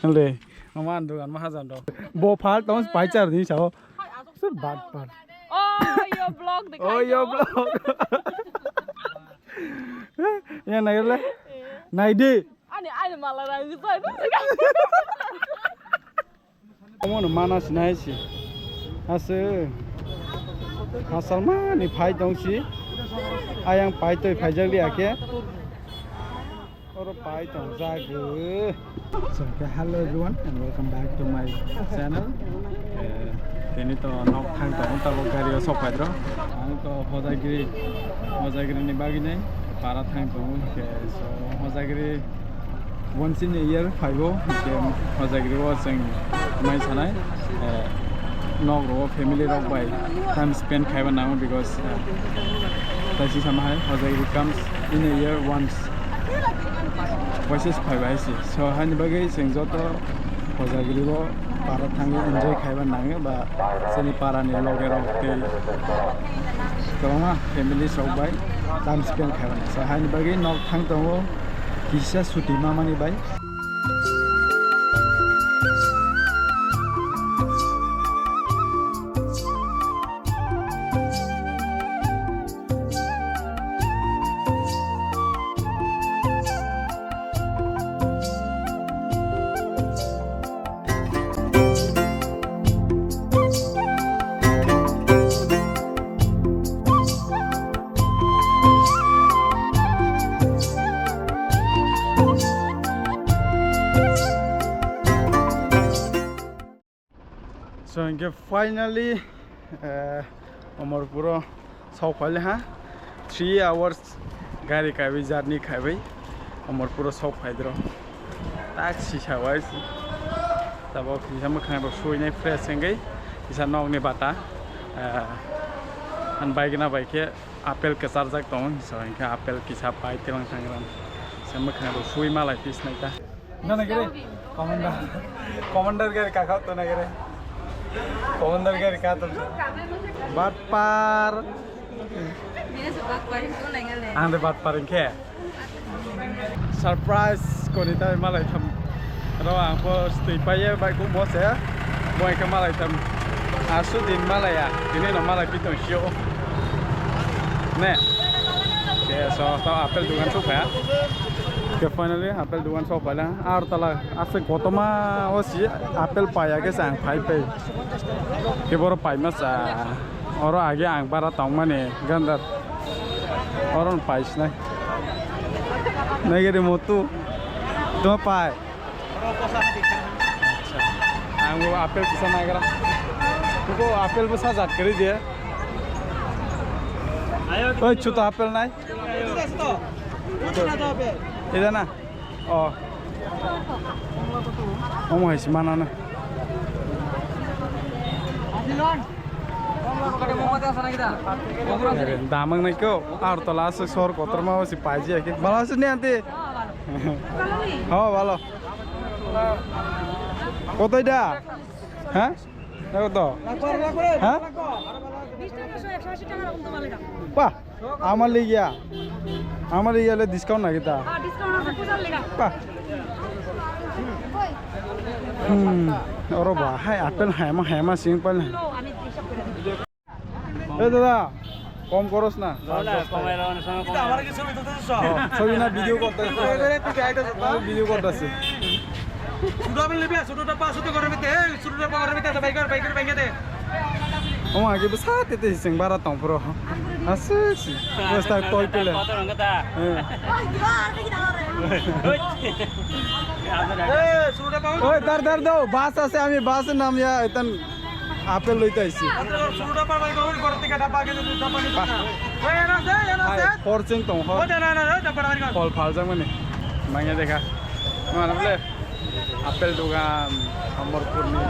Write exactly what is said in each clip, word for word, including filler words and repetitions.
Le, mama ang dugan ma hajan do. Bo phal tong pai char din sao. Se bat bat. Oh, your vlog de. Oh, your vlog. Ya nai le. Nai di. Ani ani mala rang sai. Omo no mana sinai si. Ase. Hasalma ni phai tong si. Ayang pai toi phai jak li ake. Oro pai tong jago. So, okay, hello everyone and welcome back to my channel. Eh, tini to nok thang tong tabok gari o sok pai dro. Ang to Hojagiri, Hojagiri ni bagwi nai para thang tong. Okay, so Hojagiri once in a year phaibo. Okay, Hojagiri o chwng mai sanai. Eh, nok ro family rok bai time spend khaiba nango because, eh, taisi sama hai Hojagiri comes in a year once. Waisa se phaibai se. So, haini bagwi chwng joto Hojagiri o para thangwi enjoy khaiba nango ba chini para ni loge rok tei kwbangma family rok bai time spend khaiba nango. So, haini bagwi nok thang tongo kisa suti mamani bai. So, hinkhe finally, eh, Omorpuro sok phaile ha. Three hours gari kaiwi, journey kaiwi Omorpuro sok phaidro. Tak sisa wai si. Tabok kisa mwkhang rok suinai fresh wngwi, kisa nokni bata, eh, han bai gana bai khe apple kwcharjak tongo, so hinkhe apple kisa pai tilang thang ran. Se mwkhang rok sui malai pis nai ta. Na na gere? Commander. Commander gari kakao to na gere. Commander gari ka to. Batpar. Ang de batpar hinkhe. Surprise kori ta malai tham. Ro ang po stui paye bai kum bo se. Bo hinkhe malai tham. Asu din malai ya. Tini no malai pitong sio. Ne. Ke so ta apple dukan sok ya. Ke finally apple dukan sok pala. Ar tala. Ase kotoma o si apple paya ke sang phai phai. Ke boro paima sa. Oro age ang bara tongmani gandar. Oro no paisnai. Nai gede motu. Tuma pai. Acha. Ang bo apple kisa nagra. Tuko apple bo sajat kari dia. Oi, chuta apple nai. Ida na. Oh. Omo hai si mana na. Damang nai ko. Ar tola asuk sor kotor ma si paji ake. Bala asuk ni ante. Oh, balo. Kotoi da? Ha? Kotoi? Ha? Bah, amar liya. Amar liya le discount na kita. Bah. Hmm, oro ba, hai apple hai ma, hai ma sing pal. এ দাদা, কম করস না। না, না, কমাই লাগানো সময় কমাই আমার কি ছবি তুলতে দিছ? ছবি না, ভিডিও করতে আছে। ভিডিও করতে আছে। ছোট আপেল নিবি, ছোটটা পাঁচশো তো করে দিতে, এই ছোটটা পাঁচশো করে দিতে, বাইকার, বাইকার, বাইকার দে। Omo age bwsa tete seng bara tong phuru. Aswk si. Bwsa toi pele. কত রঙ কথা? হ্যাঁ। এই, ছোটটা পাঁচশো। Oi, dar, dar, do. Bus ase, ami bus e namya, etan apple loite aisi. ছোটটা পাঁচশো করে, ঘর থেকে ডাব্বা আগে ডাব্বা নিয়ে। Hai, hor chwng tong hor. ওই না, না, না, ওই ডাব্বা, ডাব্বা। Phol phaljak mani. Manya dekha. Mana bole? Apple dogan, Amarpurni.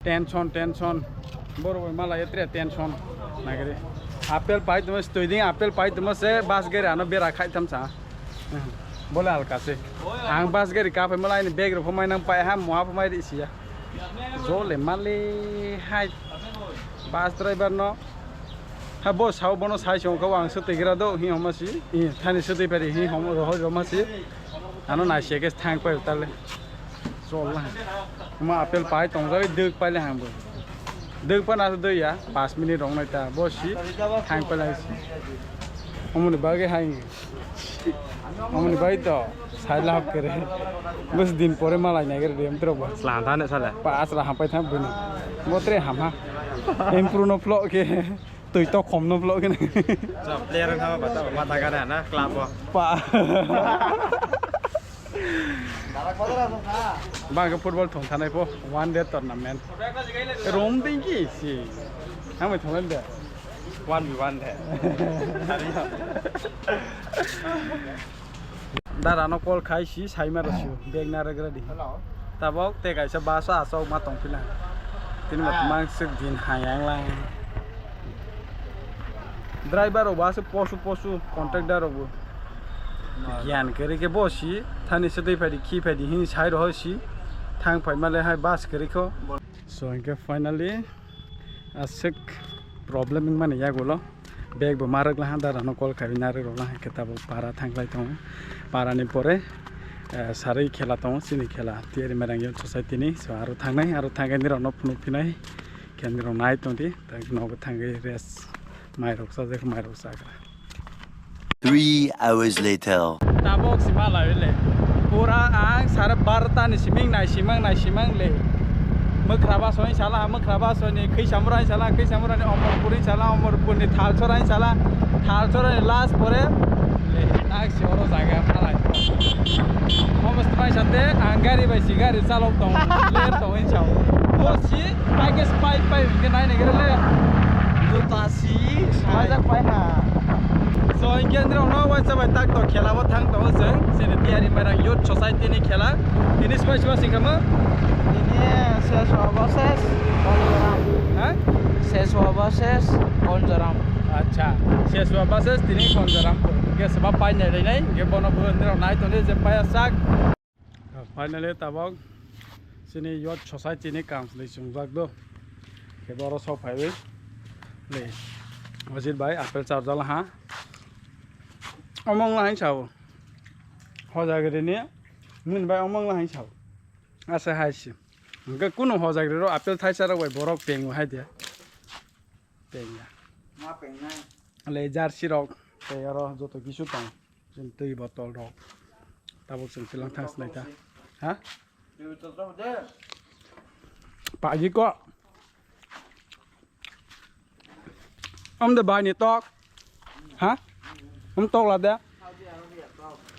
Tension, tension. Boro bai mala etre tension. Nagari. Apple pai tuma stoi ding, apple pai tuma se bus gari ano bera khai tam sa. Bole alka se. Ang bus gari ka pai mala ini bag ro phomai nang pai ha mo ha phomai ri siya. Jole male hai bus driver no. Ha bo sao bono sai song kau ang swtwi gra do hi homa si. Hi thani swtwi pari hi hom rohoi roma si. Ano nai se ke thang pai tale. Chol la. Ma apple pai tong jai duk pai le hang bo. Duk pa na dui ya. Pas minute rong nai ta bo si. Thang pai lai si. Omoni bagi hai. Omoni bai to sai lahap kere. Bus din pore malai nai kere dem trok ba. Slan thane sale. Pa asra hapai tham bini. Botre ham ha. Improve no plok ke. Tui to khom no plok ke. Sa player thama bata mata gana na club o. Pa. Bang ke football thong thanai po one day tournament. Rom ding ki si. Hamai thong de. One v one de. Dara no call khai si sai ma rw si bag na rw gra di. Tabok te kaisa bus o asok ma tong phila. Tini ma mang sik din hai ang lang. Driver rok bo aswk posu posu, contractor rok bo. Giyan kwrwi khe bo si, thani swtwi phaidi, khi phaidi hini sai rw si, thang phai male hai bus kwrwi kho. So, hinkhe finally, aswk problem wngmani yagulo. Bag bo ma rwk laha, dara no call khai narwk rok laha, hinkhe tabuk para thang lai tongo. Para ni pore, eh, sarwi khela tongo, chini khela, tiyari mairang youth society ni, so aro thangnai, aro thangwi nirok no phunuk phinai. Khe nirok nai tongdi, tak nogo thangwi rest, mairok chajak, mairok chagra. Three hours later. Tabok si ma lai le. Pura ang sare barta ni siming nai simang nai simang le. Mwkhra ba soi sala, mwkhra ba soi ni khwi samura sala, khwi samura ni Omorpur ni sala, Omorpur ni Thalchora ni sala, Thalchora ni last pore le. Tak si oro jaga ma lai. Omo strai sate ang gari bai si gari chalok tong, ler tong hin sao. Bo si Paikhe pai pai hwnkhe nai naigra le. Juta si swlaijakpai ha. So, hinkhe nirok no waisa bai tak to khela bo thang tongo chwng. Chini tiyari mairang youth society ni khela. Tini swbai swbai singkha mo? Tini ses wabo ses Konjoram. Ha? Ses wabo ses Konjoram. Acha, ses wabo ses tini Konjoram. Hinkhe swba pai nai rinai. Hinkhe bono bo nirok nai tongdi je paya sak. Finally, tabok chini youth society ni council chungjak do. Khe boro sok phaiwi le. Wajit bai apple charjal ha. Omong la hin sao. Hojagri ni mun bai omong la hin sao. Asa hai si. Hwnkhe kunu hojagri ro apple thaisa rok bai borok pengu hai dia. Pengya. Ma pengnai. Le jersey rok tei aro joto kisu tong. Chwng twi botol rok. Tabuk chwng silang thang sinai ta. Ha? Twi botol rok de. Pagi ko. Om de bai ni tok. Ha? Om tok la de.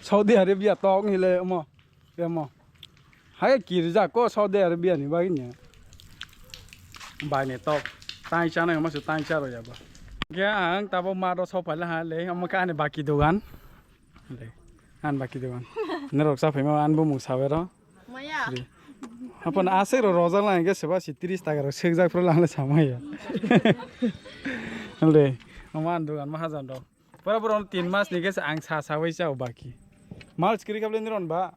Saudi Arabia tok ni le omo. Kemo. Hai kirijak ko Saudi Arabia ni bagwi ni. Bai ni tok. Tai chana ma su tai charo ya ba. Ge ang tabo ma ro so phaila ha le omo ka ani baki dogan. Le. An baki dogan. Norok sa phaima an bu mu sawe ro. Maya. Apon asek ro rojak lang ge seba si tris taka ro sekjak pro lang le samaya. Le. Omo an dogan ma hajan ro. Pura pura tin mas ni ge ang sa sawi chao baki. Mal skri kable ni ron ba.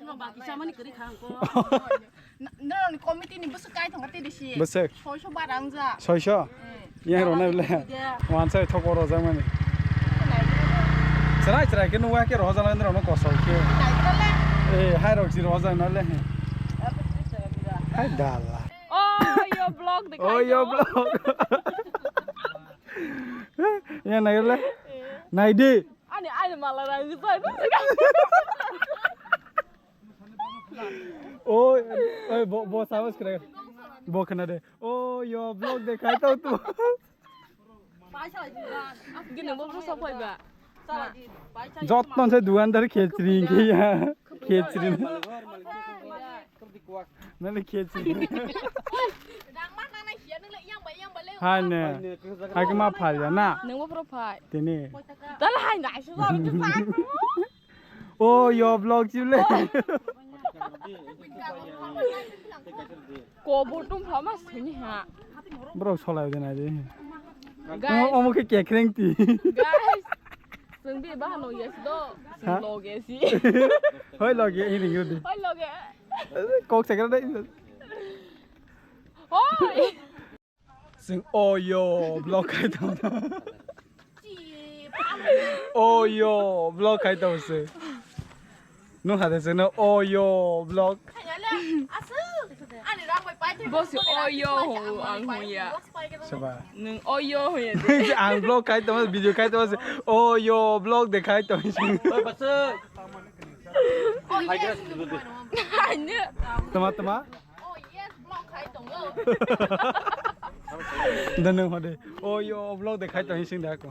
No, baki samani kwrwi kha ang ko. Norokni committee ni bwswk kai thangkha tei risi. Bwswk? Soiso barang ja. Soiso? Eh. Yang rona bile. Wansai thok oro jang mani. Chrai chrai ke nuwa ke roho jang norokno kosol ke. Eh, hai rok si roho jang na le. Hai dala. Oh, yo vlog de. Oh, yo vlog. Yang nai le. Nai di. Ani, ani mala rang sai. Oi, oi, bo, bo, sawas kre. Bo khna de. Oh, yo vlog de khai tau tu. Gini bo bro sapai ba. Jotton se dukandar khechring ke ya. Khechring. Nani khechring. Hai ne. Hai ke ma phal ya na. Nungbo pro phai. Tini. Dal hai nai su. Oh, yo vlog chule. Ko botum phama sini ha. Bro solai de nai de. Guys. Omo, omo ke kekreng ti. Guys. Sung bi ba no yes do. Ha? Loge si. Hoi loge ini yudi. Hoi loge. Kok sakra dai. Chwng oyo vlog khai tong. Oyo vlog khai tong se. Nung hade chwngno oyo vlog. Bosi oyo ho ang hoya. Seba. Nung oyo hoya de. Ang vlog khai tong, video khai tong se. Oyo vlog de khai tong. Tama tama. Oh, yes, vlog khai tongo. Da nung hode. Oyo vlog de khai tong sing da ko.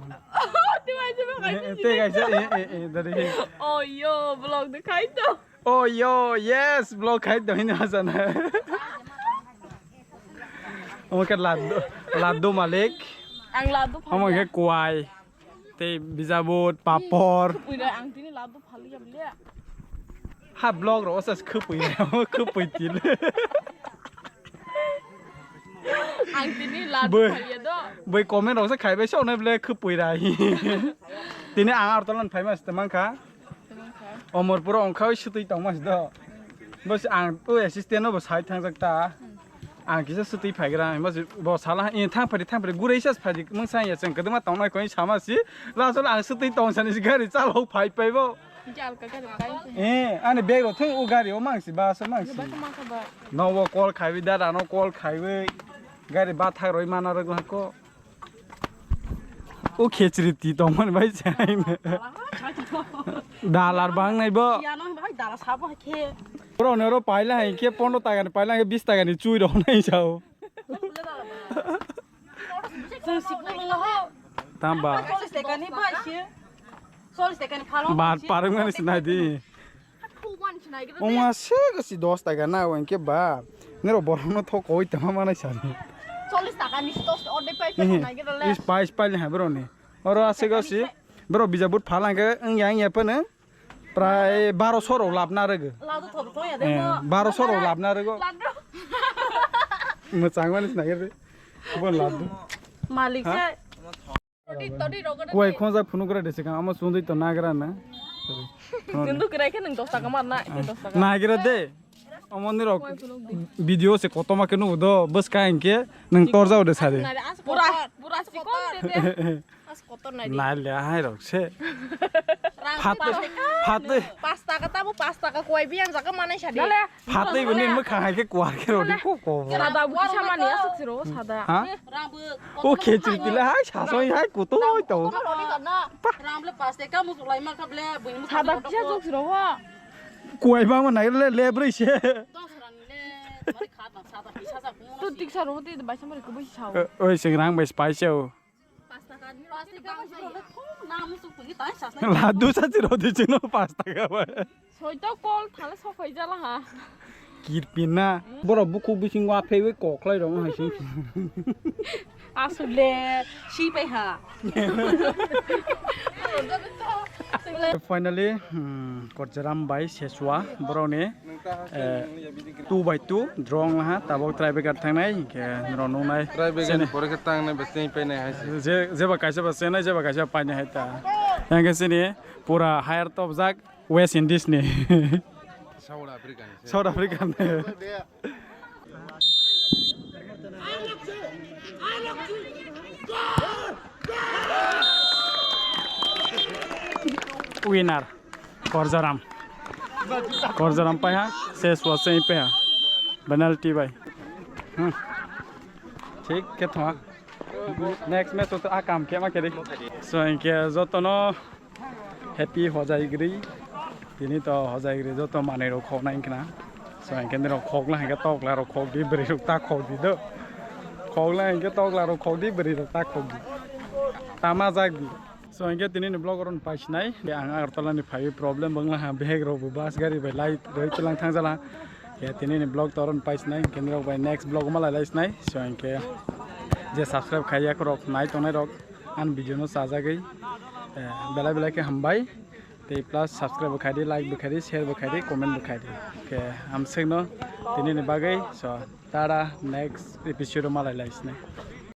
Te bai se ba khai. Te khai se. Eh, eh, eh, da de. Oyo vlog de khai tong. Oyo, yes, vlog khai tong hino sana. Omo ke laddu, laddu malik. Ang laddu. Omo ke kuai. Tei bijabut, papor. Khupui rok ang tini ladu phali ya bile. Ha blog ro osa khupui, khupui til. Ang tini ladu phali ya do. Boi comment rok se khaibai so ne bile khupui rai. Tini ang Agartala ni phaima se tongmang kha. Tongmang kha. Omorpur ongkha sutui tongma se do. Bos ang o assistant no bo sai thangjak ta. Ang kisa sutui phaigra, bo sala, "Eh, thang phari, thang phari, gurui sas phari, mung sa ya chwng kwdwma tongnai koi sama si." Last o ang sutui tong sani si gari chalok phai phai bo. Jal ka gari kai. Eh, ani bag ro thung o gari o mang si, bus o mang si. Ba ka ma ka ba. No wo call khaiwi, dada no call khaiwi. Gari ba thak roi mana rok ko. O khechri ti tongmani bai chai. Dalar bang nai bo. Yano bai dala sabo khe. Bro ne ro paila hai khe pondro taka ni paila hai khe bis taka ni chui rok nai sao. Chwng sikul wng ho. Tamba. Cholish taka ni bai se. Cholish taka ni phalong. Bar parwng mani sinai di. Ongma se gasi dos taka na, hwnkhe ba. Nero borokno thok koi tama manai sani. Cholish taka ni dos ordek pai pai nai gele. Is pai pai le ha bro ni. Oro ase gasi. Bro bijabut phala hwnkhe wngya wngya phano. Prai baro soro labna rwgo. Ladu thok thok ya de. Eh, mo. Baro soro labna rwgo. Ladu. Mwchang mani sinai gele. Kubon ladu. Malik se. Kuai khonjak phunuk gra de sikang, amo sundui to nagra na. Sunduk gra khe nwng dos taka mar na, khe dos taka. Nagra de. Amo ni rok video se kotorma khe nugo do, bwska hinkhe nwng torjao de sari. Pura, pura sikon de de. As kotor nai de. Nai le hai rok se. Phat, phat. Pas taka tamo pas taka kuai biyang jaka manai sadi. Phatwi bini mwkhang hai khe kuar khe rodi ko ko. Sada buki samani aswk siro sada. Ha? O khechri tila hai sasoi hai kuto oi to. Ramle paste kamu sulai ma kable buin. Sada kisa jok siro ho. Kuai ba ma nai le le broi se. Tu tiksa ro te bai samari ko bai sao. Oi sing rang bai spai se o. Ladu sa chiro di chino pas taka ba. Soito kol thale sokhai jala ha. Kirpina. Borok bukhuk bising wa phaiwi koklai rong hai sing. Asule si pai ha. Finally, hmm, Korjaram bai Seswa borokni, eh, two by two drone laha tabok try beker thangnai hinkhe norok nuknai. Try beker ni pore khe tangnai bai tei painai hai se. Je, jeba kaisa ba chenai, jeba kaisa painai hai ta. Yang khe chini pura hire topjak West Indies ni. South Africa ni se. South Africa ni. Winner. Korjaram. Korjaram paiha, Seswa se paiha. Penalty bai. Hmm. Thik khe thwa. Next match to a kam khe ma khe ri. So hinkhe jotono happy Hojai gri. Tini to Hojai gri joto manwi rok khoknai wngkha na. So hinkhe nirok khokla hinkhe tokla rok khokdi, bwrwi rok ta khokdi do. Khokla hinkhe tokla rok khokdi, bwrwi rok ta khokdi. Tama jak di. So hinkhe tini ni vlog oro paisinai. Ang Agartala ni phaiwi problem bangla ha, bag rok bo bus gari bai lai roi twilang thang jala. Ya tini ni vlog to oro paisinai, hinkhe nirok bai next vlog ma lai lai sinai. So hinkhe je subscribe khaiya rok nai tongnai rok an video no chajagwi, eh, belai belai khe hambai. Tei plus subscribe bo khaidi, like bo khaidi, share bo khaidi, comment bo khaidi. Khe hamswkno tini ni bagwi. So tara next episode o ma lai lai sinai.